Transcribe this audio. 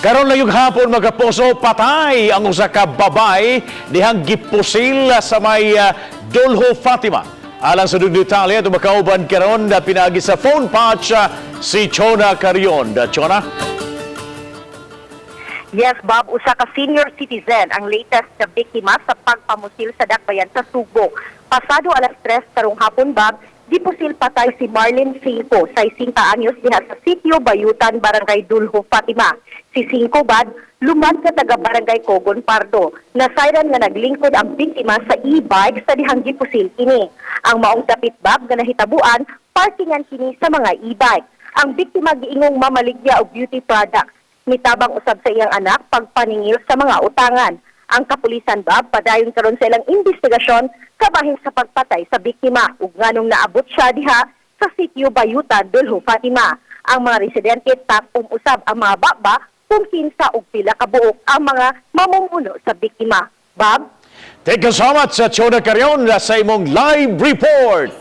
Karon lang yung hapon, mga kapuso, patay ang usa ka babay dihang gipusil sa may Dolho, Fatima. Alang sa dug detalye, makauban karon na pinaagi sa phone patch si Chona Carion. Da Chona? Yes, Bob, usa ka senior citizen ang latest na biktima sa pagpamusil sa dakbayan sa Sugbo. Pasado alas 3 karong hapon, Bob, gipusil patay si Marlene Cinco, 60 anyos, diha sa Sitio Bayutan, Barangay Dulho, Fatima. Si Cinco, Bob, lumad nga taga Barangay Cogon Pardo. Nasayran nga naglingkod ang biktima sa e-bike sa dihang gipusil kini. Ang maong dapit, Bob, nga nahitabuan, parkingan kini sa mga e-bike. Ang biktima giingong mamaligya og beauty products. Mitabang usab sa iyang anak pagpaningil sa mga utangan. Ang kapulisan, Bob, padayon karon sa ilang investigasyon kabahin sa pagpatay sa biktima ug nganong naabot siya diha sa Sitio Bayutan, Dulho, Fatima. Ang mga residente tapom usab ang mga baba kung kinsa og pila ka buok ang mga mamumuno sa biktima. Bob? Thank you so much sa Chona Carion sa imong live report.